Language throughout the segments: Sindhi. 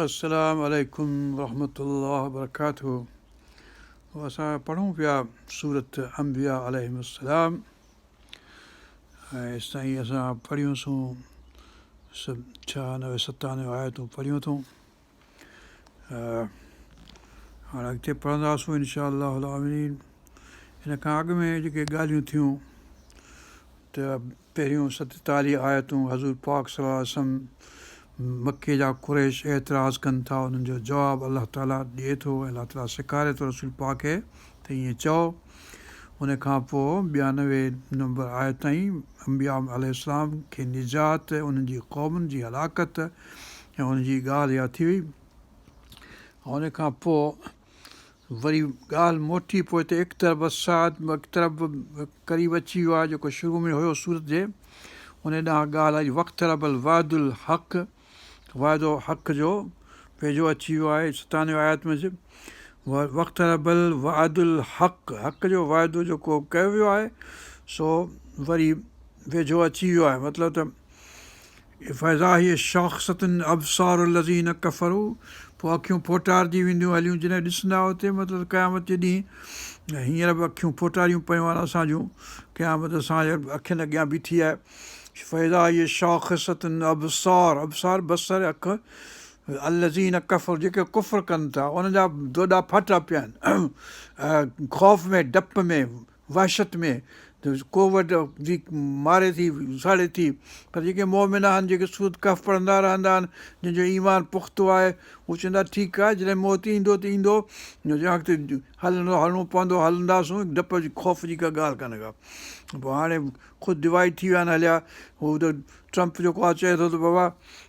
السلام عليڪم ورحمة الله وبرڪاته اسان پڙهون پيا سورة انبياء عليهم السلام ۽ هيستائين اسان پڙهيونسون 96 97 آيتون پڙهيون اٿئون هاڻي اڳتي پڙهنداسون انشاء الله العالمين هن کان اڳ ۾ جيڪي ڳالهيون ٿيون ته پهريون 47 آيتون حضور پاڪ صلي الله عليه وسلم مڪي جا قريش اعتراض ڪن ٿا انهن جو جواب الله تعالي ڏئي ٿو ۽ الله تعالي سيکاري ٿو رسول پاڪ کي ته ائين چئو. ان کان پوء 92 نمبر آيت تائين انبياء عليه السلام کي نجات ۽ انهن جي قومن جي هلاڪت ۽ ان جي ڳالهه اها ٿي وئي ۽ ان کان پوء وري ڳالهه موٽي پوء ته اقترب الساعة اقترب قريب اچي ويو آهي جيڪو شروع ۾ هيو سورت جي ان ڏانهن ڳالهه آئي واقترب الوعد الحق وعدو حق جو ويجهو اچي ويو آهي 97 آيت ۾ واقترب الوعد الحق حق جو وعدو جيڪو ڪيو ويو آهي سو وري ويجهو اچي ويو آهي مطلب ته فاذا هي شاخصة ابصار الذين ڪفروا پوء اکيون ڦوٽارجي وينديون هليون جڏهن ڏسندا اتي مطلب قيامت جي ڏينهن هينئر به اکيون ڦوٽاريون پيون آهن اسان جون قيامت اسان جي اکين اڳيان بيٺي آهي فاذا هي شاخصة ابصار ابصار بصر اک الذين ڪفروا جيڪي ڪفر ڪن ٿا انهن جا دوڏا ڦاٽا پيا آهن خوف ۾ ڊپ ۾ وحشت ۾ ته ڪووڊ جي ماري ٿي ساڙي ٿي پر جيڪي مؤمن آهن جيڪي سورت ڪهف پڙهندا رهندا آهن جن جو ايمان پختو آهي هو چوندا ٺيڪ آهي جڏهن موت ايندو ته ايندو جنهن وقت هلڻو هلڻو پوندو هلنداسون ڊپ جي خوف جي ڪا ڳالهه ڪانهي ڪا پوء هاڻي خود ڊوائيڊ ٿي ويا آهن هليا هو ته ٽرمپ جيڪو آهي چئي ٿو ته بابا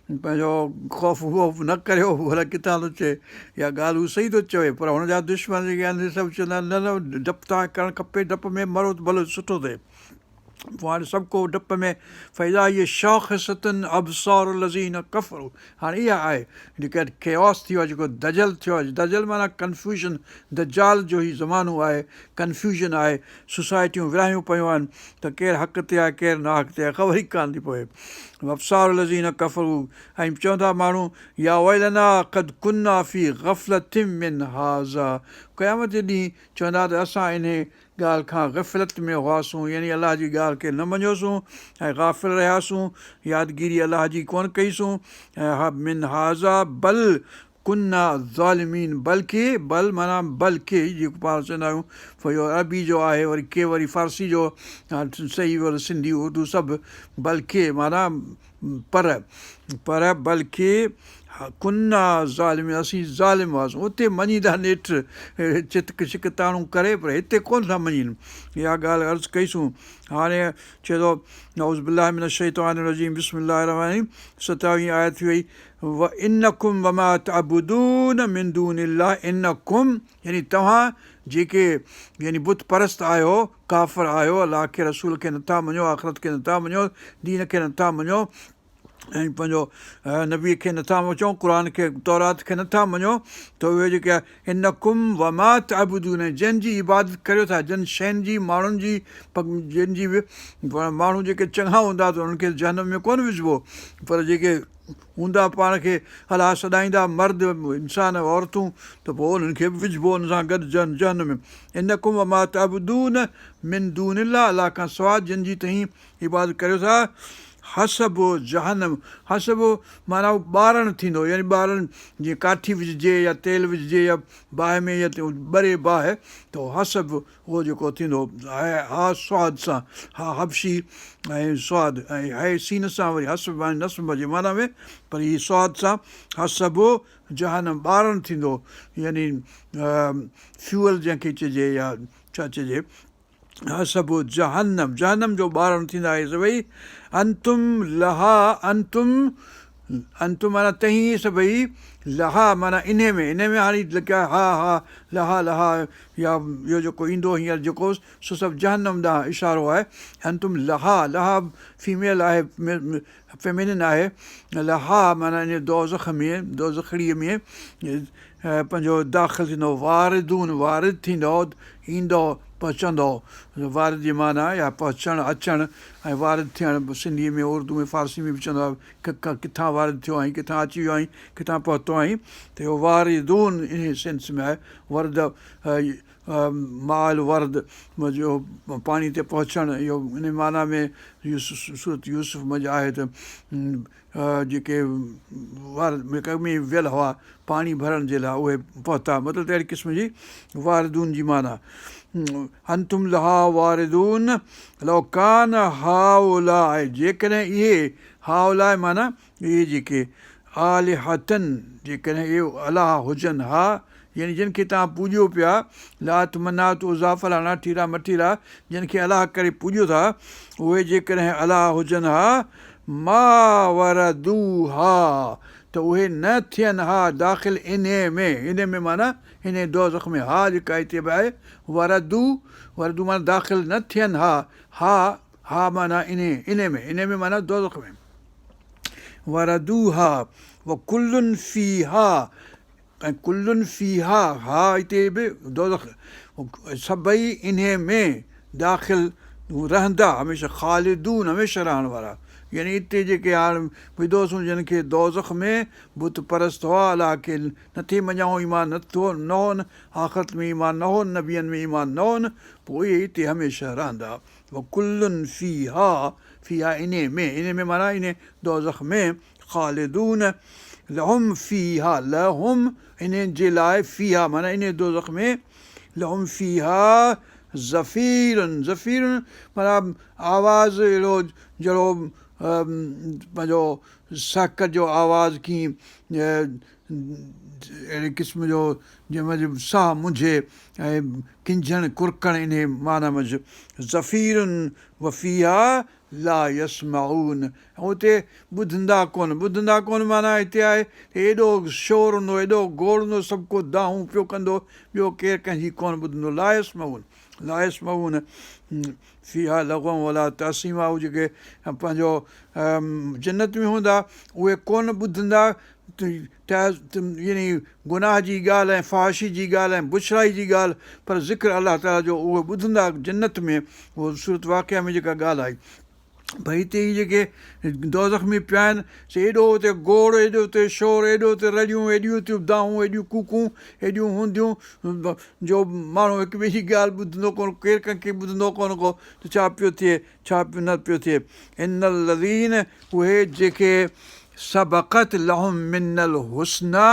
پنهنجو خوف ووف نه ڪريو ڀلا ڪٿان ٿو چئي اها ڳالهه هو صحيح ٿو چوي پر هن جا دشمن جيڪي آهن سي سڀ چوندا آهن نه نه ڊپ توهان کي ڪرڻ کپي ڊپ ۾ مرو ته ڀلو سٺو ٿئي پوء هاڻي سڀ ڪو ڊپ ۾ فاذا هي شاخصة ابصار الذين ڪفروا هاڻي اها آهي جيڪا ڪيوس ٿي ويو آهي جيڪو دجل ٿيو آهي دجل معنيٰ ڪنفيوزن دجال جو هي زمانو آهي ڪنفيوزن آهي سوسائٽيون ورهايون پيون آهن ته ڪير حق تي آهي ڪير ناحق تي آهي خبر ئي ڪانه ٿي پوي ابصار الذين ڪفروا ۽ چوندا ماڻهو يا ويلنا قد ڪنا في غفلة من هذا قيامت جي ڏينهن چوندا ته اسان انهي ڳالهه کان غفلت ۾ هئاسون يعني الله جي ڳالهه کي نه مڃيوسون ۽ غافل رهياسون يادگيري الله جي ڪونه ڪئيسون من هذا بل ڪنا ظالمين بلڪه، بل معنيٰ بلڪه جيڪو پاڻ چوندا آهيون اهو عربي جو آهي وري ڪي وري فارسي جو صحيح وري سنڌي اردو سڀ بلڪه معنيٰ پر پر بلڪه ڪنا ظالمين اسين ظالم هئاسون اتي مڃيندا نيٺ چتڪ ڇڪتاڻون ڪري پر هتي ڪونه ٿا مڃين اها ڳالهه عرض ڪئيسون هاڻي چئي ٿو اعوذ بالله من الشيطان الرجيم بسم الله الرحمن الرحيم 27 آيت ٿي وئي وانکم وما تعبدون من دون الله انکم يعني توهان جيڪي يعني بت پرست آهيو، ڪافر آهيو، الله کي رسول کي نٿا مڃو، آخرت کي نٿا مڃو، دين کي نٿا مڃو ۽ پنهنجو نبي کي نٿا مڃو، قرآن کي تورات کي نٿا مڃو ته اهي جيڪي انکم وما تعبدون جن جي عبادت ڪريو ٿا جن شين جي ماڻهن جي جن جي به ماڻهو جيڪي چڱا هوندا ته انهن کي جهنم ۾ ڪونه وجهبو پر جيڪي هوندا پاڻ کي الله سڏائيندا مرد انسان عورتون ته پوء انهن کي به وجهبو ان سان گڏ جهنم ۾ انڪم وما تعبدون من دون الله الله کان سواء جن جي توهين عبادت ڪريو ٿا حصب جهنم حصب معنيٰ ٻارڻ ٿيندو يعني ٻارڻ جيئن ڪاٺي وجهجي يا تيل وجهجي يا باهه ۾ يا ٻري باهه ته حصب اهو جيڪو ٿيندو ها صاد سان ها حبشي ۽ صاد ۽ هي سين سان وري حسب ۽ نصب جي معنيٰ ۾ پر هي صاد سان حصب جهنم ٻارڻ ٿيندو يعني فيول جنهن کي چئجي يا ڇا چئجي حصب جهنم جهنم جو ٻارڻ ٿيندا اهي سڀئي انتم لها انتم انتم معنيٰ تهين سڀئي لها معنيٰ انهي ۾ انهي ۾ هاڻي لکيو آهي ها ها لها لها يا اهو جيڪو ايندو هينئر جيڪو سو سڀ جهنم ڏانهن اشارو آهي انتم لها لها فيميل آهي فيمينن آهي لها معنيٰ انهي دوزخ ۾ دوزخڙيء ۾ پنهنجو داخل ٿيندؤ واردون وارد ٿيندؤ ايندؤ پهچندؤ وارد جي معنيٰ يا پهچڻ اچڻ ۽ وارد ٿيڻ سنڌيء ۾ اردو ۾ فارسي ۾ به چوندو آهي ڪٿان وارد ٿيو آهين ڪٿان اچي ويو آهين ڪٿان پهتو. پهتو آهين ته اهو واردون انهي سينس ۾ آهي ورد ماء الورد جو پاڻي تي پهچڻ اهو انهي معنيٰ ۾ سورت يوسف منجهه آهي ته جيڪي اڳ ۾ ويل هئا پاڻي ڀرڻ جي لاء اهي پهتا مطلب ته اهڙي قسم جي واردون جي معنيٰ انتم لها واردون لو ڪان هؤلاء جيڪڏهن اهي هؤلاء معنيٰ اهي جيڪي آلهة جيڪڏهن اهي الله هجن ها يعني جن کي توهان پوڄيو پيا، لات، منات، عزيٰ، فلاڻا، ٺيرا مٺيرا، جن کي الله ڪري پوڄيو ٿا، اهي جيڪڏهن الله هجن ها، ما وردوها، ته اهي نه ٿين ها داخل انهيء ۾، انهيء ۾ معنيٰ انهيء دوزخ ۾، ها جيڪا هتي به آهي، وردو، وردو معنيٰ داخل نه ٿين ها، ها، ها معنيٰ انهيء، انهيء ۾، انهيء ۾ معنيٰ دوزخ ۾، وردوها، وڪل فيها، ۽ ڪل فيها، ها هتي به دوزخ، سڀئي انهيء ۾ داخل رهندا هميشه خالدون هميشه رهڻ وارا يعني اتي جيڪي هاڻ وڌوسون جن کي دوزخ ۾ بت پرست هئا الله کي نه ٿي مڃيائون ايمان نه ٿو نه هون آخرت ۾ ايمان نه هون نبين ۾ ايمان نه هون پوء اهي اتي هميشه رهندا وڪل فيها فيها انهيء ۾ انهيء ۾ معنيٰ انهيء دوزخ ۾ خالدون لهم فيها لهم انهن جي لاء فيها معنيٰ انهيء دوزخ ۾ لهم فيها زفير زفير معنيٰ آواز اهڙو جهڙو پنهنجو سهڪ جو آواز ڪيئن اهڙي قسم جو جنهن منجهه ساهه منجهي ۽ ڪنجهڻ ڪرڪڻ انهيء معنيٰ منجهه زفير وفيها لا يسمعون ۽ اتي ٻڌندا ڪونه، ٻڌندا ڪونه معنيٰ هتي آهي ته ايڏو شور هوندو، ايڏو گوڙ هوندو، سڀ ڪو دانهون پيو ڪندو، ٻيو ڪير ڪنهن جي ڪونه ٻڌندو، لا يسمعون لا يسمعون فيها لغوا ولا تاثيما هو جيڪي پنهنجو جنت ۾ هوندا اهي ڪونه ٻڌندا يعني گناهه جي ڳالهه ۽ فحاشي جي ڳالهه ۽ بڇڙائي جي ڳالهه پر ذڪر الله تعاليٰ جو اهي ٻڌندا جنت ۾ اهو سورت واقعه ۾ جيڪا ڳالهه آئي ڀئي هتي هي جيڪي دوزخ ۾ پيا آهن سي ايڏو اتي گوڙ ايڏو اتي شور ايڏو اتي رڙيون ايڏيون اتي دانهون ايڏيون ڪوڪون ايڏيون هونديون جو ماڻهو هڪ ٻئي جي ڳالهه ٻڌندو ڪونه ڪير ڪنهن کي ٻڌندو ڪونه ڪو ته ڇا پيو ٿئي ڇا پيو نه پيو ٿئي ان الذين اهي جيڪي سبقت لهم منا الحسنيٰ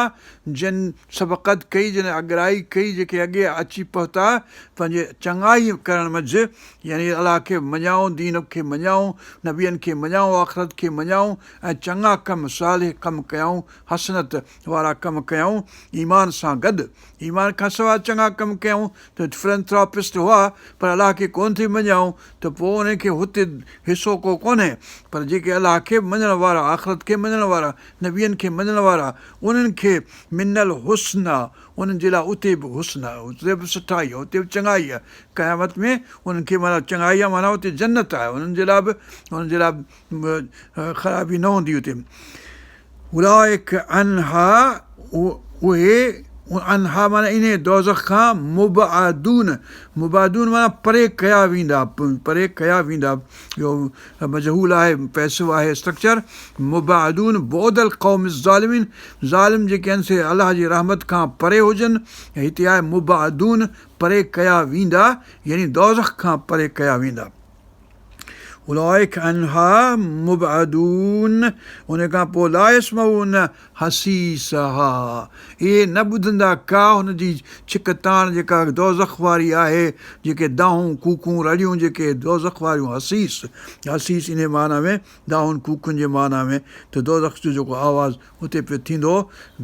جن سبقت ڪئي جن اڳرائي ڪئي جيڪي اڳي اچي پهتا پنهنجي چڱائي ڪرڻ منجهه يعني الله کي مڃيائون دين کي مڃيائون نبين کي مڃيائون آخرت کي مڃيائون ۽ چڱا ڪم صالح ڪم ڪيائون حسنت وارا ڪم ڪيائون ايمان سان گڏ ايمان کان سواء چڱا ڪم ڪيائون ته فلنٿراپسٽ هئا پر الله کي ڪونه ٿي مڃيائون ته پوء انهن کي هتي حصو ڪو ڪونهي پر جيڪي الله کي مڃڻ وارا آخرت کي مڃڻ وارا نبين کي مڃڻ وارا انهن کي منا الحسنيٰ انهن جي لاء اتي به حسن آهي اتي به سٺائي آهي اتي به چڱائي آهي قيامت ۾ انهن کي معنيٰ چڱائي آهي معنيٰ اتي جنت آهي انهن جي لاء به انهن جي لاء خرابي نه هوندي اتي اولئک عنها اهي عنها معنيٰ انهيء دوزخ کان مبعدون مبعدون معنيٰ پري ڪيا ويندا پري ڪيا ويندا اهو مجهول آهي پيسو آهي اسٽرڪچر مبعدون بعد القوم الظالمين ظالم جيڪي آهن سي الله جي رحمت کان پري هجن هتي آهي مبعدون پري ڪيا ويندا يعني دوزخ کان پري ڪيا ويندا. اولئک عنها مبعدون ان کان پوء لا يسمعون حسيسها اهي نه ٻڌندا ڪا هن جي ڇڪ تاڻ جيڪا دوزخ واري آهي جيڪي دانهون ڪوڪون رڙيون جيڪي دوزخ واريون حسيس حسيس انهي معنيٰ ۾ دانهن ڪوڪن جي معنيٰ ۾ ته دوزخ جو جيڪو آواز اتي پيو ٿيندو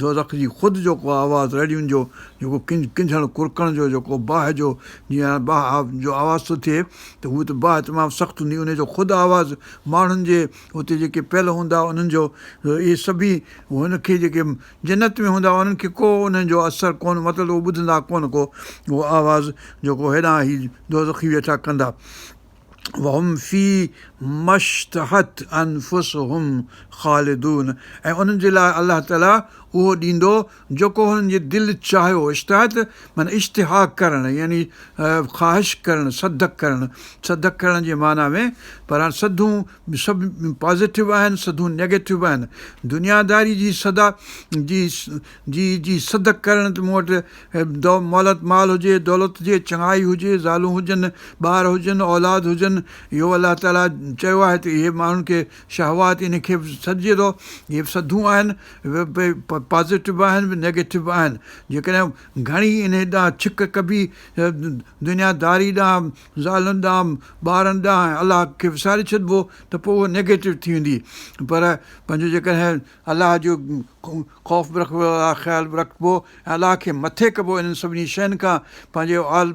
دوزخ جي خود جيڪو آواز رڙين جو جيڪو ڪنجهڻ ڪرڪڻ جو جيڪو باهه جو جيئن باهه جو آواز ٿو ٿئي ته هو ته باهه تمام سخت هوندي ان جو خود آواز ماڻهن جي اتي جيڪي پيل هوندا انهن جو اهي سڀئي هن کي جيڪي جنت ۾ هوندا انهن کي ڪو انهن جو اثر ڪونه مطلب اهو ٻڌندا ڪونه ڪو اهو آواز جيڪو هيڏانهن هي دوزخي ويٺا ڪندا. وهم في ما اشتهت انفسهم خالدون ۽ انهن جي لاء الله تعالي اهو ڏيندو جيڪو هنن جي دل چاهيو، اشتهت معنيٰ اشتها ڪرڻ يعني خواهش ڪرڻ، سڌ ڪرڻ، سڌ ڪرڻ جي معنيٰ ۾ پر هاڻ سڌون سڀ پازيٽو آهن سڌون نيگيٽو به آهن. دنياداري جي سدا جي جي جي سڌ ڪرڻ ته مون وٽ مولت مال هجي، دولت هجي، چڱائي هجي، زالون هجن، ٻار هجن، اولاد هجن، اهو الله تعاليٰ چيو آهي ته اهي ماڻهن کي شهوات ان کي به سڏجي ٿو، اهي به سڌون آهن، پازيٽو به آهن نيگيٽو به آهن، جيڪڏهن گهڻي انهي ڏانهن ڇڪ ڪبي دنيا داري ڏانهن، زالن ڏانهن، ٻارن ڏانهن ۽ الله کي وساري ڇڏبو ته پوء اهو نيگيٽو ٿي ويندي پر پنهنجو جيڪڏهن الله جو خوف به رکبو، الله جو خيال به رکبو ۽ الله کي مٿي ڪبو انهن سڀني شين کان، پنهنجي آل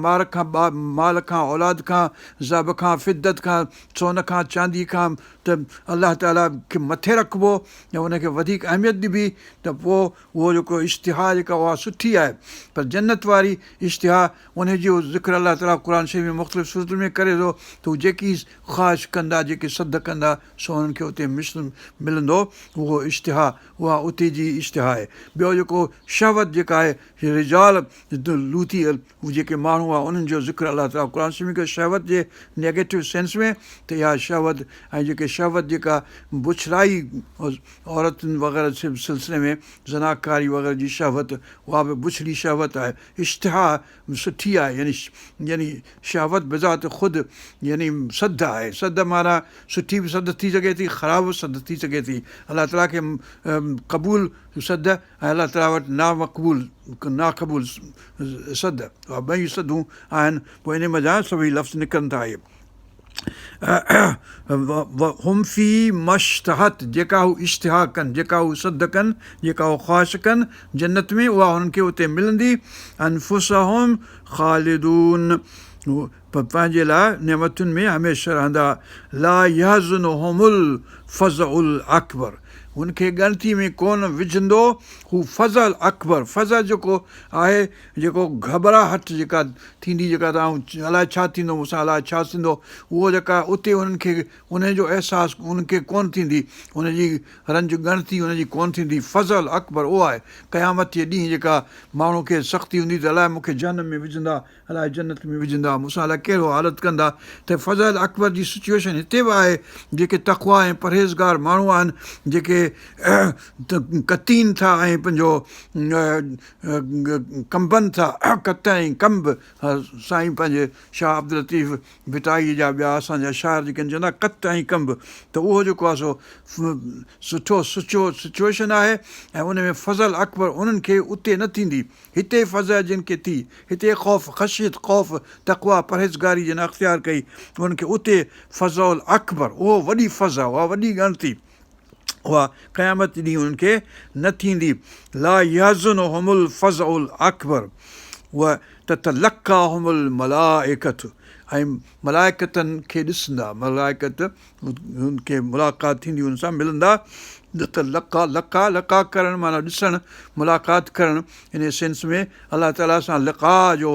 مار کان، مال کان، اولاد کان، ذهب کان، فضت کان، سون کان، چاندي کان ته الله تعاليٰ کي مٿي رکبو ۽ ان کي وڌيڪ اهميت ڏبي ته پوء اهو جيڪو اشتها جيڪا اها سٺي آهي پر جنت واري اشتها انهي جو ذڪر الله تعاليٰ قرآن شريف ۾ مختلف سورتن ۾ ڪري ٿو ته هو جيڪي خواهش ڪندا جيڪي سڌ ڪندا سو انهن کي اتي ملندو اهو اشتها اها اتي جي اشتها آهي ٻيو جيڪو شهوت جيڪا آهي رجال لوطي هو جيڪي ماڻهو هئا انهن جو ذڪر الله تعاليٰ قرآن شريف ۾ ڪيو شهوت جي نيگيٽو سينس ۾ ته اها شهوت ۽ جيڪي شهوت جيڪا بڇڙائي عورتن وغيره سلسلي ۾ زناڪاري وغيره جي شهوت اها به بڇڙي شهوت آهي اشتها سٺي آهي يعني يعني شهوت بذات خود يعني سڌ آهي سڌ معنيٰ سٺي به سڌ ٿي سگهي ٿي خراب به سڌ ٿي سگهي ٿي الله تعاليٰ کي قبول سڌ ۽ الله تعاليٰ وٽ نامقبول ناقبول سڌ اها ٻئي سڌون آهن پوء انهي منجهان سڀئي لفظ نڪرن ٿا اهي هم في ما اشتهت جيڪا هو اشتها ڪن جيڪا هو سڌ ڪن جيڪا هو خواهش ڪن جنت ۾ اها هنن کي اتي ملندي انفسهم خالدون پنهنجي لاء نعمتن ۾ هميشه رهندا لا يحزنهم الفزع الاڪبر هن کي ڳڻتي ۾ ڪونه وجهندو هو فزع الاڪبر فزع جيڪو آهي جيڪو گهٻراهٽ جيڪا ٿيندي جيڪا ته آئون الائي ڇا ٿيندو مون سان الائي ڇا ٿيندو اهو جيڪا اتي انهن کي انهي جو احساس انهن کي ڪونه ٿيندي ان جي رنج ڳڻتي ان جي ڪونه ٿيندي فزع الاڪبر اهو آهي قيامت جي ڏينهن جيڪا ماڻهو کي سختي هوندي ته الائي مون کي جهنم ۾ وجهندا الائي جنت ۾ وجهندا، مون سان الائي ڪهڙو حالت ڪندا ته فزع الاڪبر جي سچوئيشن هتي به آهي، جيڪي تقويٰ ۽ پرهيزگار ماڻهو آهن، جيڪي ڪتين ٿا ۽ پنهنجو ڪنبن ٿا، ڪت ۽ ڪنب سائين پنهنجي شاهه عبداللطيف ڀٽائيء جا ٻيا اسان جا شاعر جيڪي آهن چوندا ڪت ۽ ڪنب ته اهو جيڪو آهي سو سٺو سچو سچوئيشن آهي ۽ ان ۾ فزع الاڪبر انهن کي اتي نه ٿيندي. هتي فزع جن کي ٿي، هتي خوف، خشيت، خوف، تقويٰ، پرهيزگاري جن اختيار ڪئي، انهن کي اتي فزع الاڪبر، اهو وڏي فزع، اها وڏي ڳڻتي، اها قيامت جي ڏينهن انهن کي نه ٿيندي، لا يحزنهم الفزع الاڪبر وتتلقاهم الملائڪة ۽ ملائڪتن کي ڏسندا، ملائڪت انهن کي ملاقات ٿيندي انهن سان ملندا تتلقا لقا لقا ڪرڻ معنيٰ ڏسڻ ملاقات ڪرڻ ان سينس ۾ الله تعاليٰ سان لقاء جو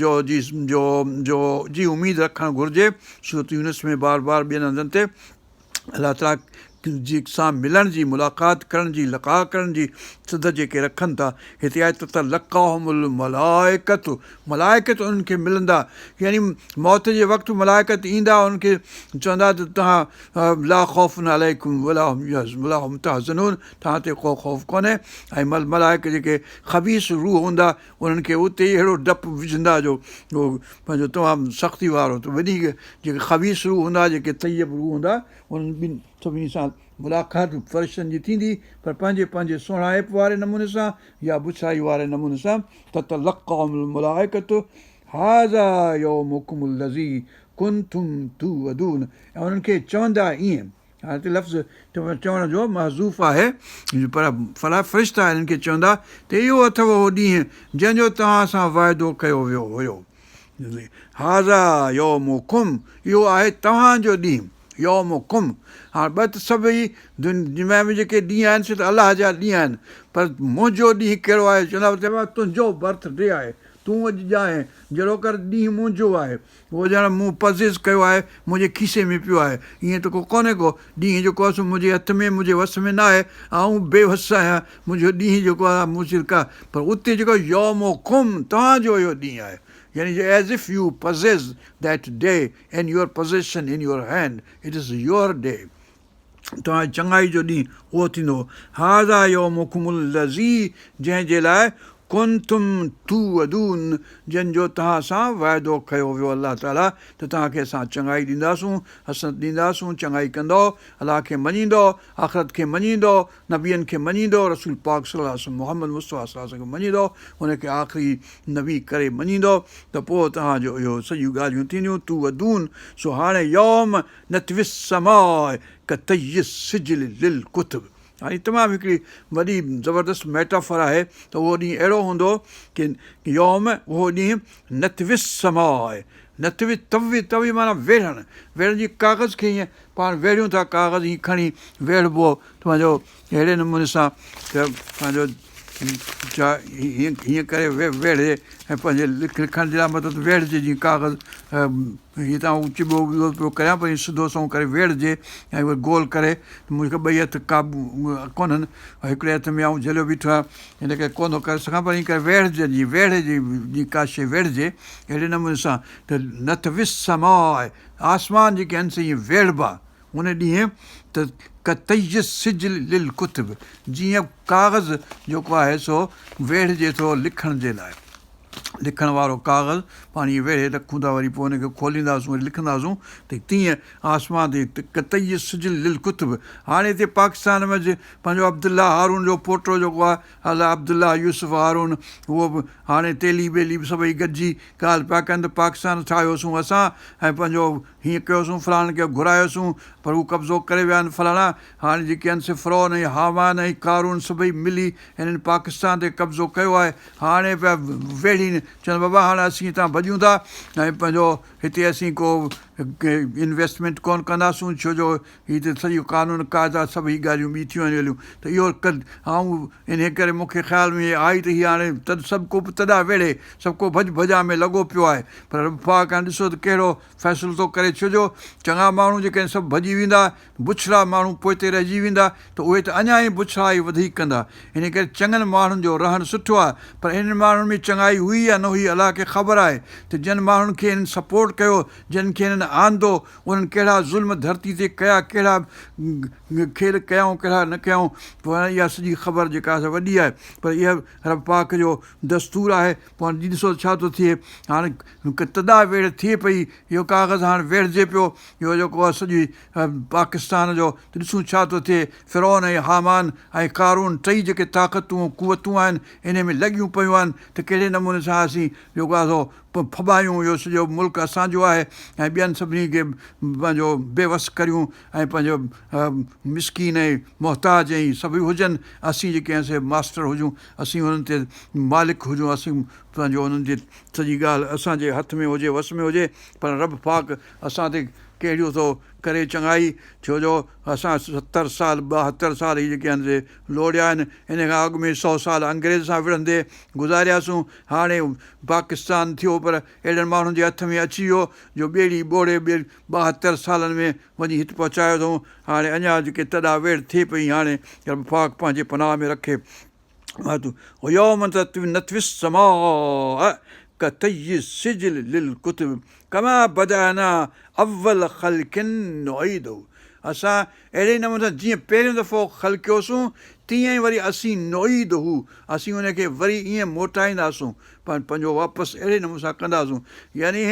جو جي جو جو جي اميد رکڻ گهرجي سورت يونس ۾ بار بار ٻين هنڌن تي الله تعاليٰ جي سان ملڻ جي ملاقات ڪرڻ جي لقاء ڪرڻ جي سڌ جيڪي رکن ٿا هتي آهي تتلقاهم الملائڪة ملائڪت انهن کي ملندا يعني موت جي وقت ملائڪت ايندا انهن کي چوندا ته توهان لا خوف عليڪم ولا ولا هم تحزنون توهان تي ڪو خوف ڪونهي ۽ ملائڪ جيڪي خبيث روح هوندا انهن کي اتي ئي اهڙو ڊپ وجهندا جو پنهنجو تمام سختي وارو ته ٻنهي جيڪي خبيث روح هوندا جيڪي طيب روح هوندا انهن ٻن سڀني سان ملاقات فرشتن جي ٿيندي پر پنهنجي پنهنجي سهڻائپ واري نموني سان يا بڇڙائي واري نموني سان تتلقاهم الملائڪة هذا يومڪم الذي ڪنتم توعدون ۽ انهن کي چوندا ائين هاڻي هتي لفظ چوڻ جو محذوف آهي پر فلا فرشتا انهن کي چوندا ته اهو اٿو اهو ڏينهن جنهن جو توهان سان وعدو ڪيو ويو هيو هذا يومڪم اهو آهي توهان جو ڏينهن يومڪم هاڻ ٻه ته سڀئي دنيا ۾ جيڪي ڏينهن آهن سي ته الله جا ڏينهن آهن پر منهنجو ڏينهن ڪهڙو آهي چوندا تنهنجو برٿ ڊي آهي تون اڄ ڄائين، جهڙوڪر ڏينهن منهنجو آهي. اهو ڄڻ مون پزيس ڪيو آهي، منهنجي کيسي ۾ پيو آهي. ائين ته ڪو ڪونهي ڪو. ڏينهن جيڪو آهي سو منهنجي هٿ ۾، منهنجي وس ۾ ناهي. آئون بي وس آهيان. منهنجو ڏينهن جيڪو آهي مون سان ڪا پر اتي جيڪو يومڪم توهان جو اهو ڏينهن آهي. يعني as if you possess that day in your possession in your hand it is your day. توهان جي چڱائي جو ڏينهن اهو ٿيندو. هذا يومڪم الذي جنهن جي لاء ڪنتم توعدون جنهن جو توهان سان وعدو ڪيو ويو الله تعالي ته توهان کي اسان چڱائي ڏينداسون، حسنت ڏينداسون، چڱائي ڪندؤ، الله کي مڃيندؤ، آخرت کي مڃيندؤ، نبين کي مڃيندؤ، رسول پاڪ صلي الله عليه وسلم محمد مصطفيٰ صلي الله عليه وسلم کي مڃيندؤ، ان کي آخري نبي ڪري مڃيندؤ ته پوء توهان جو اهو سڄيون ڳالهيون ٿينديون، توعدون سو هاڻي يوم نطوي السماء ڪطي السجل للڪتب هاڻي تمام هڪڙي وڏي زبردست ميٽافر آهي ته اهو ڏينهن اهڙو هوندو ڪي يوم اهو ڏينهن نطوي السماء نطوي طوي طوي معنيٰ ويڙهڻ ويڙهڻ جي ڪاغذ کي ائين پاڻ ويڙهيون ٿا ڪاغذ ائين کڻي ويڙهبو پنهنجو اهڙي نموني سان ته پنهنجو ڇا هيئن هيئن ڪري ويڙهي ۽ پنهنجي لکڻ جي لاء مطلب ويڙهجي جيئن ڪاغذ هي ته آئون چٻو ٻيو پيو ڪريان پر ائين سڌو سنئون ڪري ويڙهجي ۽ وري گول ڪري مون کي ٻئي هٿ قابو ڪونهن هڪڙي هٿ ۾ آئون جهليو بيٺو آهيان ان ڪري ڪونه ٿو ڪري سگهان پر ائين ڪري ويڙهجي جيئن ويڙهجي جيئن ڪا شيء ويڙهجي اهڙي نموني سان ته نطوي السماء آسمان جيڪي آهن سي ائين ويڙهبا ان ڏينهن ته ڪطي السجل للڪتب جيئن ڪاغذ جيڪو آهي سو ويڙهجي ٿو لکڻ جي لاء لکڻ وارو ڪاغذ پاڻ ائين ويڙهي رکون ٿا وري پوء ان کي کولينداسون وري لکنداسون ته تيئن آسمان تي ڪطي السجل للڪتب هاڻي هتي پاڪستان ۾ پنهنجو عبدالله هارون جو پوٽو جيڪو آهي الله عبدالله يوسف هارون اهو به هاڻي تيلي ٻيلي به سڀئي گڏجي ڳالهه پيا ڪن ته پاڪستان ٺاهيوسون اسان ۽ پنهنجو هيئن ڪيوسون فلاڻن کي گهرايوسون پر هو قبضو ڪري ويا آهن فلاڻا هاڻي جيڪي آهن سي فرعون ۽ هامان ۽ قارون سڀئي ملي هنن پاڪستان تي قبضو ڪيو آهي هاڻي پيا ويڙهين چون بابا هاڻي اسين هتان ڀڄون ٿا ۽ پنهنجو هتي اسين ڪو انويسٽمينٽ ڪونه ڪنداسون ڇو جو هي ته سڄو قانون قاعدا سڀ هي ڳالهيون ٻي ٿيون هليون ته اهو آئون انهي ڪري مون کي خيال ۾ آئي ته هي هاڻي سڀ ڪو تڏا ويڙهي سڀ ڪو ڀڄ ڀڄان ۾ لڳو پيو آهي پر رب پاڪ هاڻي ڏسو ته ڪهڙو فيصلو ٿو ڪري ڇو جو چڱا ماڻهو جيڪڏهن سڀ ڀڄي ويندا بڇڙا ماڻهو پوئتي رهجي ويندا ته اهي ته اڃا ئي بڇڙائي وڌيڪ ڪندا. انهي ڪري چڱن ماڻهن جو رهڻ سٺو آهي پر انهن ماڻهن ۾ چڱائي هئي يا نه هئي الله کي خبر آهي ته جن ماڻهن کي انهن سپورٽ ڪيو جن کي انهن آندو انهن ڪهڙا ظلم ڌرتي تي ڪيا ڪهڙا کيل ڪيائون ڪهڙا نه ڪيائون پوء اها سڄي خبر جيڪا آهي سا وڏي آهي پر اها رب پاڪ جو دستور آهي پوء هاڻي ڏسو ته ڇا ٿو ٿئي. هاڻي تڏا ويڙهه ٿئي پئي. اهو ڪاغذ هاڻ ويڙهجي پيو. اهو جيڪو آهي سڄي پاڪستان جو ته ڏسون ڇا ٿو ٿئي. فرعون ۽ هامان ۽ قارون ٽئي جيڪي طاقتون ۽ قوتون آهن انهي ۾ لڳيون پيون آهن ته ڪهڙي نموني سان اسين جيڪو آهي سو ڦٻايون اهو سڄو ملڪ اسان جو آهي ۽ ٻين سڀني کي پنهنجو بي وس ڪريون ۽ پنهنجو مسڪين ۽ محتاج ۽ سڀئي هجن اسين جيڪي آهن سي ماسٽر هجون اسين انهن تي مالڪ هجون اسين پنهنجو انهن جي سڄي ڳالهه اسان جي هٿ ۾ هجي وس ۾ هجي پر رب پاڪ اسان تي ڪهڙيو ٿو ڪري چڱائي ڇو جو اسان ستر سال 72 سال هي جيڪي آهن سي لوڙيا آهن ان کان اڳ ۾ سئو سال انگريز سان وڙهندي گذارياسون هاڻي پاڪستان ٿيو پر اهڙن ماڻهن جي هٿ ۾ اچي ويو جو ٻيڙي ٻوڙي 72 سالن ۾ وڃي هت پهچايو اٿئون هاڻي اڃا جيڪي تڏا ويڙهه ٿئي پئي هاڻي رب پاڪ پنهنجي پناهه ۾ رکي يوم نطوي السماء ڪطي السجل للڪتب ڪما بدانا اول خلق نعيده اسان اهڙي نموني سان جيئن پهريون دفعو خلقيوسون تيئن ئي وري اسين نعيده اسين ان کي وري ائين موٽائينداسون پنهنجو واپس اهڙي نموني سان ڪنداسون يعني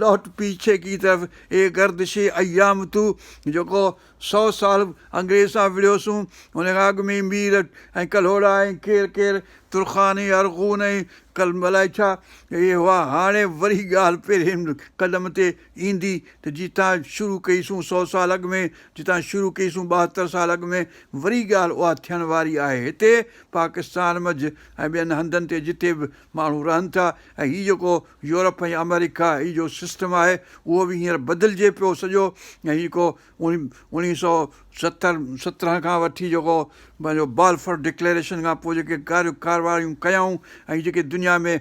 لوٽ پيڇي ڪي طرف اي گردش ايام تو جيڪو سئو سال انگريز سان وڙهيوسون، ان کان اڳ ۾ مير ۽ ڪلهوڙا ۽ ڪير ڪير، ترخان ۽ ارغون ۽ الائي ڇا اهي هئا. هاڻي وري ڳالهه پهرين قدم تي ايندي ته جتان شروع ڪئي سون سئو سال اڳ ۾، جتان شروع ڪئي سون 72 سال اڳ ۾، وري ڳالهه اها ٿيڻ واري آهي. هتي پاڪستان منجهه ۽ ٻين هنڌن تي جتي به ماڻهو رهن ٿا ۽ هي جيڪو يورپ ۽ آمريڪا هي جو سسٽم آهي اهو به هينئر بدلجي پيو سڄو ۽ هي جيڪو 19 ستر سترهن کان وٺي جيڪو پنهنجو بالفور ڊڪليريشن کان پوء جيڪي ڪاروايون ڪيائون ۽ جيڪي دنيا ۾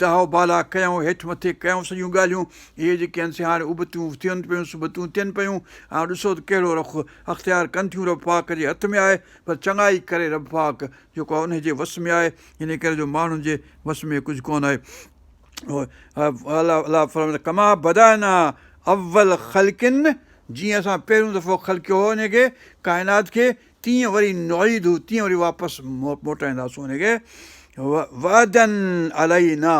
داء بالا ڪيائون هيٺ مٿي ڪيائون سڄيون ڳالهيون اهي جيڪي آهن سي هاڻي ابتيون ٿين پيون سبتيون ٿين پيون. هاڻي ڏسو ته ڪهڙو رخ اختيار ڪن ٿيون. رب پاڪ جي هٿ ۾ آهي پر چڱائي ڪري رب پاڪ جيڪو آهي ان جي وس ۾ آهي، ان ڪري جو ماڻهن جي وس ۾ ڪجهه ڪونه آهي. الله ڪما بدانا اول خلق، جيئن اسان پهريون دفعو خلقيو هو ان کي، ڪائنات کي، تيئن وري نعيده، تيئن وري واپس موٽائينداسون ان کي. وعدا علينا،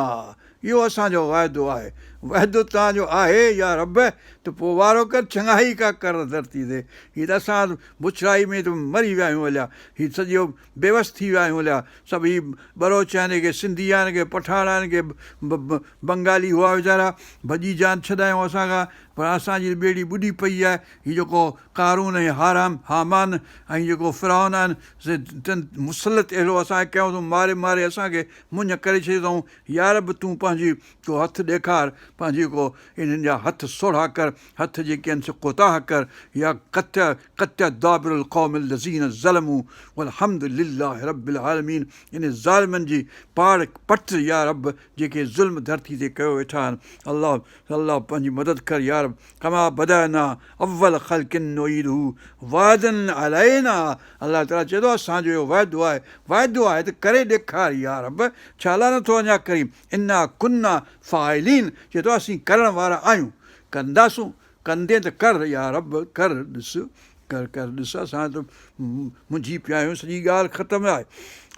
اهو اسان جو وعدو آهي. وعدو توهان جو آهي يا رب ته پوء وارو ڪر، چڱائي ڪا ڪر ڌرتي تي. هي ته اسان بڇڙائي ۾ ته مري ويا آهيون هليا، هي سڄو بيوس ٿي ويا آهيون هليا. سڀ هي ٻروچ آهن، ڪي سنڌي آهن، ڪي پٺاڻ آهن، ڪي بنگالي هئا ويچارا، ڀڄي جان ڇڏايائون اسان کان، پر اسان جي ٻيڙي ٻڏي پئي آهي. هي جيڪو قارون ۽ هارام، هامان ۽ جيڪو فرعون آهن، سي تن مسلط اهڙو اسان کي ڪيو اٿئون، ماري ماري اسان کي مڃ ڪري ڇڏيو اٿئون. يا رب تون پنهنجي ڪو هٿ ڏيکار، پنهنجي ڪو انهن جا هٿ سوڙها ڪر، هٿ جيڪي آهن سي ڪوتاهه ڪر، يا قطع قطع دابر القوم الذين ظلموا والحمد لله رب العالمين انهن ظالمن جي پاڙ پٽ يا رب جيڪي ظلم ڌرتي تي ڪيو ويٺا آهن. الله الله پنهنجي مدد ڪر يا رب ڪما بدانا اول خلق نعيده وعدا علينا الله تعالي چئي ٿو اسان جو اهو وعدو آهي، وعدو آهي ته ڪري ڏيکار يا رب ڇا لاء نٿو اڃا ڪرين، انا ڪنا فاعلين چئي ٿو اسين ڪرڻ وارا آهيون، ڪنداسون، ڪندين ته ڪر يا رب ڪر ڏس ڪر ڪر ڏس اسان ته منجهي پيا آهيون سڄي ڳالهه ختم آهي.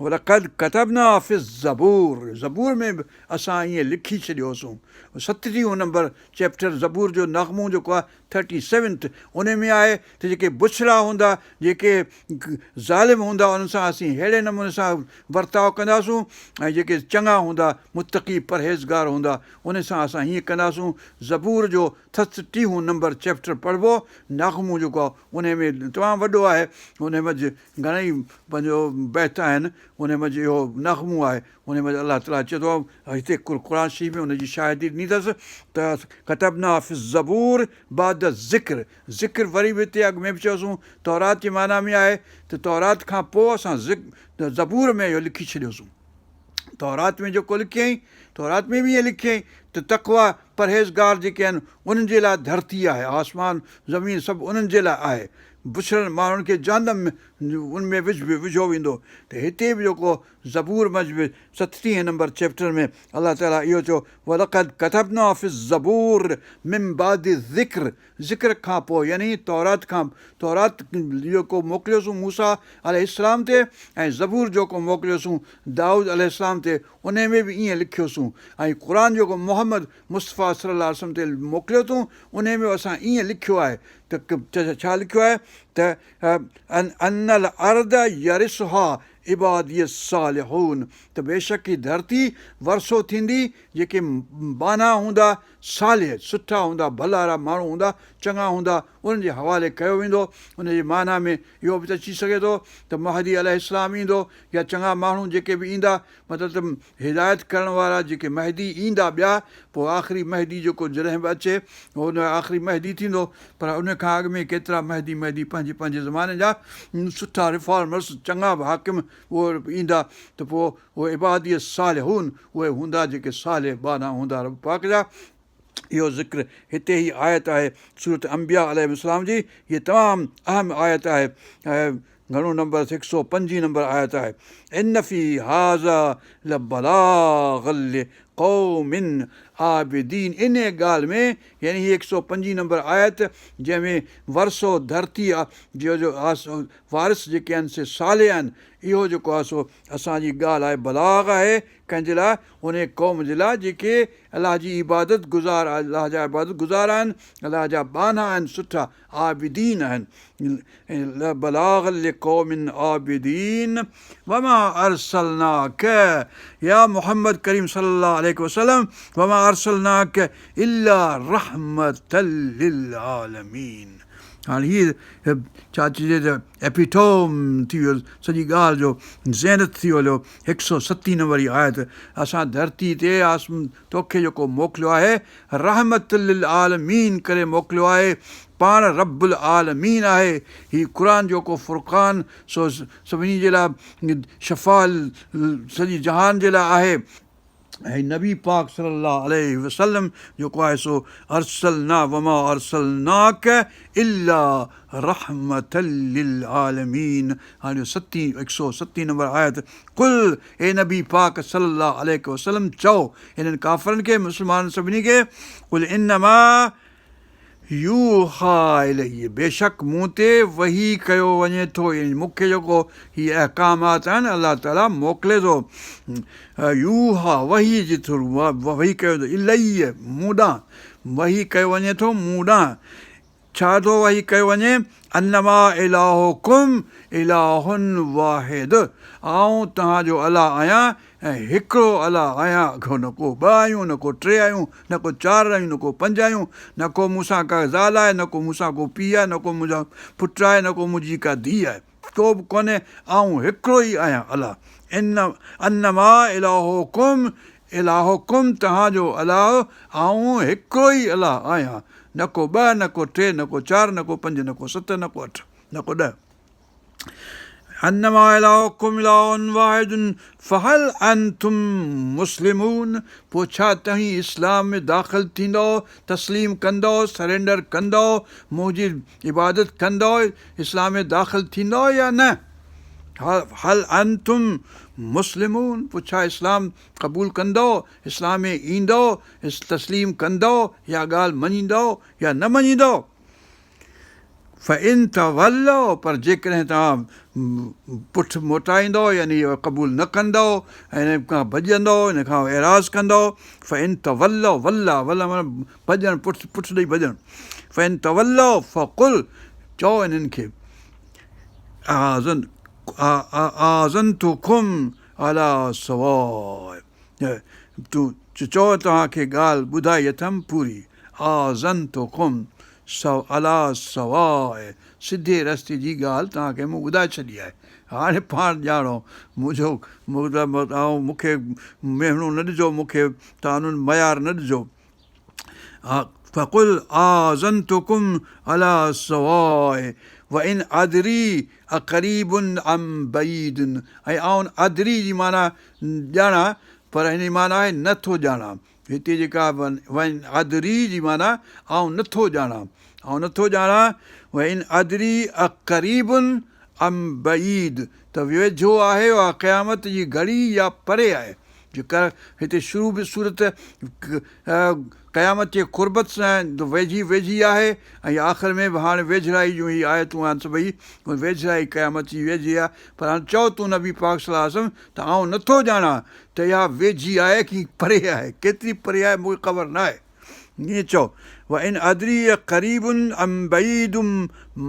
ولقد ڪتبنا في الزبور زبور ۾ به اسان ائين لکي ڇڏيوسون. ستٽيهون نمبر چيپٽر زبور جو نغمو جيڪو آهي ٿرٽي سيونٿ ان ۾ آهي ته جيڪي بڇڙا هوندا، جيڪي ظالم هوندا انهن سان اسين ههڙي نموني سان ورتاء ڪنداسون ۽ جيڪي چڱا هوندا، متقي پرهيزگار هوندا، انهن سان اسان هيئن ڪنداسون. زبور جو ستٽيهون نمبر چيپٽر پڙهبو، نغمو جيڪو آهي انهي ۾ تمام وڏو آهي، انهي منجهه گهڻئي پنهنجو بيت آهن، انهي منجهه اهو نغمو آهي، انهي منجهه الله تعاليٰ چئي ٿو هتي قرآن شريف ۾ ان جي شاهدي ڏني اٿس ته ڪتبنا في الزبور بعد الذڪر، ذڪر وري به هتي اڳ ۾ به چيوسون تورات جي معنيٰ ۾ آهي ته تورات کان پوء اسان زبور ۾ اهو لکي ڇڏيوسون. تورات ۾ جيڪو لکيائين، تورات ۾ به ائين لکيائين ته تقويٰ، پرهيزگار جيڪي آهن انهن جي لاء ڌرتي آهي، آسمان زمين سڀ انهن جي لاء آهي، بڇڙن ماڻهن کي جهنم ۾ ان ۾ وجهيو ويندو ته هتي به جيڪو زبور منجه به ستٽيهين نمبر چيپٽر ۾ الله تعالي اهو چيو ولقد ڪتبنا في الزبور من بعد الذڪر ذڪر کان پوء يعني تورات کان تورات جيڪو موڪليوسون موسيٰ عليه السلام تي ۽ زبور جيڪو موڪليوسون دائود عليه السلام تي انهي ۾ به ائين لکيوسون ۽ قرآن جيڪو محمد مصطفيٰ صلي الله عليه وسلم تي موڪليو اٿون انهي ۾ به اسان ائين لکيو آهي ته ڇا لکيو آهي ته ان الارض يرثها عبادي الصالحون ته بيشڪ هي ڌرتي ورثو ٿيندي جيڪي ٻانها هوندا صالح، سٺا هوندا، ڀلارا ماڻهو هوندا، چڱا هوندا، انهن جي حوالي ڪيو ويندو. ان جي معنيٰ ۾ اهو به ته اچي سگهي ٿو ته مهدي عليه السلام ايندو يا چڱا ماڻهو جيڪي به ايندا، مطلب ته هدايت ڪرڻ وارا جيڪي مهدي ايندا ٻيا، پوء آخري مهدي جيڪو جڏهن به اچي اهو ان آخري مهدي ٿيندو، پر ان کان اڳ ۾ ڪيترا مهدي مهدي پنهنجي پنهنجي زماني جا سٺا ريفارمرس چڱا به حاڪم اهي ايندا ته پوء اهي عبادي الصالحون اهي هوندا جيڪي صالح ٻانها هوندا رب پاڪ جا. اهو ذڪر هتي هي آيت آهي سورة انبياء عليهم السلام جي هيء تمام اهم آيت آهي گهڻو نمبر هڪ سؤ پنجين نمبر آيت آهي ان في هذا لبلاغا لقوم عابدين انهيء ڳالهه ۾ يعني هي هڪ سؤ پنجين نمبر آيت جنهن ۾ ورثو ڌرتي جو وارث جيڪي آهن سي صالح آهن اهو جيڪو آهي سو اسان جي ڳالهه آهي بلاغ آهي ڪنهن جي لاء؟ انهيء قوم جي لاء جيڪي الله جي عبادت گذار الله جا عبادت گذار آهن، الله جا ٻانها آهن، سٺا عابدين آهن. بلاغا لقوم عابدين وما ارسلناک يا محمد ڪريم صلي الله عليه وسلم وما ارسلناک الا رحمة للعالمين. هاڻي هيء ڇا چئجي ته Epitome ٿي ويو سڄي ڳالهه جو زينت ٿي ويو هڪ سؤ ستين نمبر جي آيت اسان ڌرتي تي توکي جيڪو موڪليو آهي رحمت للعالمين ڪري موڪليو آهي پاڻ رب العالمين آهي هي قرآن جيڪو فرقان سو سڀني جي لاء شفا سڄي جهان جي لاء آهي. ۽ نبي پاڪ صلي الله عليه وسلم جيڪو آهي سو ارسلنا وما ارسلناک الا رحمة للعالمين هاڻي ستين هڪ سؤ ستين نمبر آيت قل اي نبي پاڪ صلي الله عليه وسلم چئو انهن ڪافرن کي مسلمانن سڀني کي قل انما يوحيٰ الي بيشڪ مون تي وحي ڪيو وڃي ٿو يعني مون کي جيڪو هي احڪامات آهن الله تعاليٰ موڪلي ٿو يوحيٰ وحي جي ٿرو وحي ڪيو ٿو الي مون ڏانهن وحي ڪيو وڃي ٿو مون ڏانهن ڇا ٿو وحي ڪيو وڃي انما الهڪم اله واحد آئون توهان جو الله آهيان ۽ هڪڙو الله آهيان، نه ڪو ٻه آهيون، نه ڪو ٽي آهيون، نه ڪو چار آهيون، نه ڪو پنج آهيون، نه ڪو مون سان ڪا زال آهي، نه ڪو مون سان ڪو پيء آهي، نه ڪو منهنجو پٽ آهي، نه ڪو منهنجي ڪا ڌيء آهي، ڪو به ڪونهي، آئون هڪڙو ئي آهيان الله. انما الهڪم الهڪم توهان جو الله، آئون هڪڙو ئي الله آهيان، نه ڪو ٻه، نه ڪو ٽي، نه ڪو چار، نه ڪو پنج، نه ڪو ست، نه ڪو اٺ، نه ڪو ڏهه. انما الهڪم اله واحد فهل انتم مسلمون پوء ڇا توهين اسلام ۾ داخل ٿيندؤ، تسليم ڪندؤ، سرينڊر ڪندؤ، منهنجي عبادت ڪندؤ، اسلام ۾ داخل ٿيندؤ يا نه؟ هل انتم مسلمون پوء ڇا اسلام قبول ڪندؤ، اسلام ۾ ايندؤ، تسليم ڪندؤ، اها ڳالهه مڃيندؤ يا نه مڃيندؤ؟ فان تولوا پر جيڪڏهن توهان پٺ موٽائيندؤ يعني قبول نه ڪندؤ ۽ ان کان ڀڄندؤ ان کان اعراض ڪندؤ فان تولوا ولي ولي معنيٰ ڀڄڻ پٺ پٺ ڏئي ڀڄڻ فان تولوا فقل چئو انهن کي آذن آذنتڪم علي سواء تون چئو توهان کي ڳالهه ٻڌائي اٿم پوري آذنتڪم سو علي سواء سڌي رستي جي ڳالهه توهان کي مون ٻڌائي ڇڏي آهي. هاڻي پاڻ ڄاڻو. منهنجو مون کي مهڻو نه ڏجو، مون کي طعنو ميار نه ڏجو. فقل آذنتڪم علي سواء وان ادري اقريب ام بعيد ۽ آئون ادري جي معنيٰ ڄاڻان پر هن جي معنيٰ آهي نه ٿو ڄاڻان. هتي جيڪا وان ادري جي معنيٰ آئون نه ٿو ڄاڻان، آئون نه ٿو ڄاڻان، وان ادري اقريب ام بعيد ته ويجهو آهي اها قيامت جي گهڙي يا پري آهي. جيڪر هتي شروع به سورت قيامت جي قربت سان ويجهي ويجهي آهي ۽ آخر ۾ به هاڻي ويجهڙائي جون هي آيتون آهن سڀئي ويجهڙائي قيامت جي ويجهي آهي پر هاڻي چئو تون نبي پاڪ صلي الله عليه وسلم ته آئون نه ٿو ڄاڻان ته اها ويجهي آهي ڪي پري آهي، ڪيتري پري آهي مون کي خبر نه آهي. ائين چئو، وان ادري اقريب ام بعيد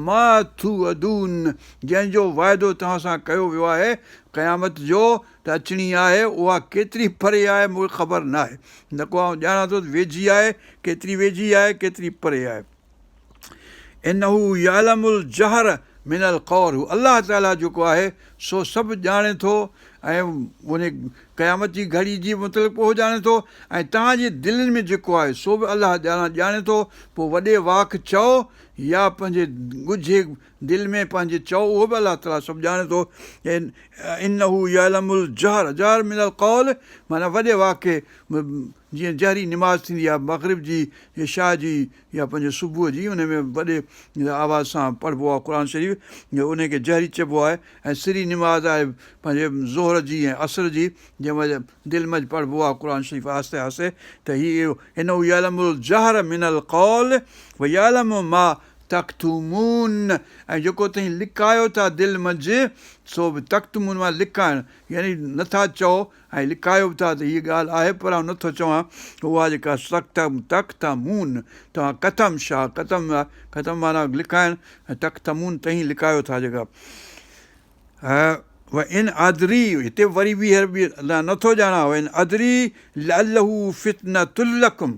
ما توعدون جنهن جو وعدو توهان سان ڪيو ويو آهي، قيامت جو، ته اچڻي آهي، اها ڪيتري پري آهي مون کي خبر نه آهي. نه ڪو آئون ڄاڻان ٿو ته ويجهي آهي، ڪيتري ويجهي آهي، ڪيتري پري آهي. انه يعلم الجهر من القول هو الله تعاليٰ جيڪو آهي سو سڀ ڄاڻي ٿو ۽ ان قيامت جي گهڙي جي متعلق به اهو ڄاڻي ٿو ۽ توهان جي دلين ۾ جيڪو آهي سو به الله ڄاڻي ٿو پوء وڏي واڪ چئو يا پنهنجي ڳجهي دل ۾ پنهنجي چئو اهو به الله تعاليٰ سڀ ڄاڻي ٿو انه يعلم الجهر جهر من القول معنيٰ وڏي واڪي جيئن جهري نماز ٿيندي آهي مغرب جي عشاء جي يا پنهنجي صبح جي ان ۾ وڏي آواز سان پڙهبو آهي قرآن شريف ان کي جهري چئبو آهي ۽ سري نماز آهي پنهنجي ظهر جي ۽ عصر جي جنهن مهل دل منجه پڙهبو آهي قرآن شريف آهستي آهستي ته هي انه يعلم الجهر من القول ويعلم ما تڪتمون ۽ جيڪو توهين لڪايو ٿا دل منجه سو به تڪتمون معنيٰ لڪائڻ يعني نٿا چئو ۽ لڪايو به ٿا ته هيء ڳالهه آهي پر آئون نٿو چوان اها جيڪا تڪتمون توهان ڪتم شاهه ڪتم ڪتم معنيٰ لڪائڻ ۽ تڪتمون توهين لڪايو ٿا جيڪا وان ادري هتي وري ٻيهر به نٿو ڄاڻان وان ادري لعله فتنة لڪم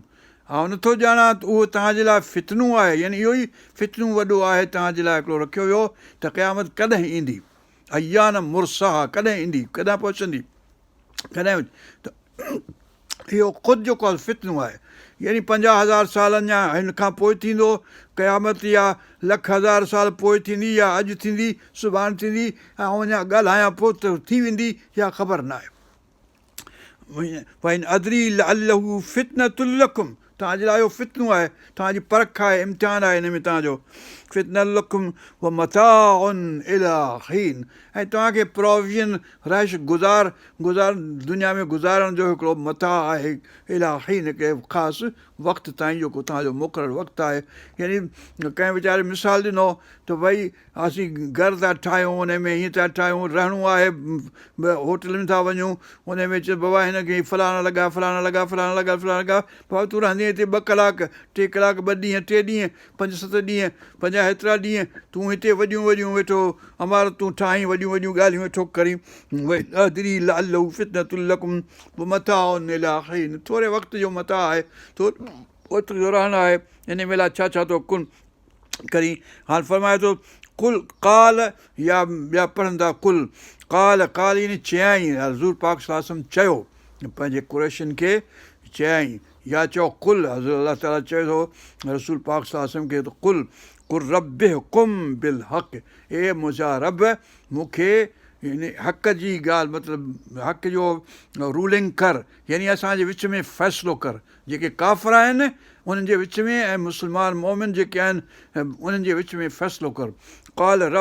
آئون نٿو ڄاڻان ته اهو توهان جي لاء فتنو آهي، يعني اهو ئي فتنو وڏو آهي توهان جي لاء هڪڙو رکيو ويو ته قيامت ڪڏهن ايندي، ايان مرساها ڪڏهن ايندي، ڪڏهن پهچندي، ڪڏهن ته اهو خود جيڪو آهي فتنو آهي، يعني 50,000 سال اڃا هن کان پوء ٿيندو قيامت يا لک هزار سال پوء ٿيندي يا اڄ ٿيندي، سڀاڻ ٿيندي ۽ آئون اڃا ڳالهايان پيو ته ٿي ويندي اها خبر ناهي. وان ادري لعله فتنة لڪم توهان جي لاء اهو فتنو آهي، توهان جي پرک آهي، امتحان آهي ان ۾ توهان جو فتنة لڪم ومتاع الي حين ۽ توهان کي پراويزن رهش گذار گذار دنيا ۾ گذارڻ جو هڪڙو متاع آهي الي حين هڪڙي خاص وقت تائين جيڪو توهان جو مقرر وقت آهي يعني ڪنهن ويچاري مثال ڏنو ته ڀئي اسين گهر ٿا ٺاهيون ان ۾ هيئن ٿا ٺاهيون رهڻو آهي هوٽل ۾ ٿا وڃون ان ۾ چي بابا هن کي فلاڻا لڳا فلاڻا لڳا فلاڻا لڳا فلاڻا لڳا بابا تون رهندين هتي ٻه ڪلاڪ ٽي ڪلاڪ ٻه ڏينهن ٽي ڏينهن پنج ست ڏينهن 50 هيترا ڏينهن تون هتي وڏيون وڏيون ويٺو عمارتون ٺاهين وڏيون وڏيون ڳالهيون ويٺو ڪرين ادري لعله فتنة لڪم ومتاع الي حين ٿوري وقت جو متاع آهي ٿورو وقت جو رهڻ آهي ان ۾ الائي ڇا ڇا ٿو ڪن ڪرين هاڻ فرمائي ٿو قل قال يا ٻيا پڙهن ٿا قل قال قال يعني چيائين حضور پاڪ صلي الله عليه وسلم چيو پنهنجي قريشن کي چيائين يا چئو قل حضرت الله تعاليٰ چئي ٿو رسول پاڪ صلي الله عليه وسلم کي ته قل قل رب احڪم بالحق اي منهنجا رب مون کي يعني حق جي ڳالهه مطلب حق جو رولنگ ڪر يعني اسان جي وچ ۾ فيصلو ڪر جيڪي ڪافر آهن انهن جي وچ ۾ ۽ مسلمان مؤمن جيڪي آهن انهن جي وچ ۾ فيصلو ڪر. قال رب.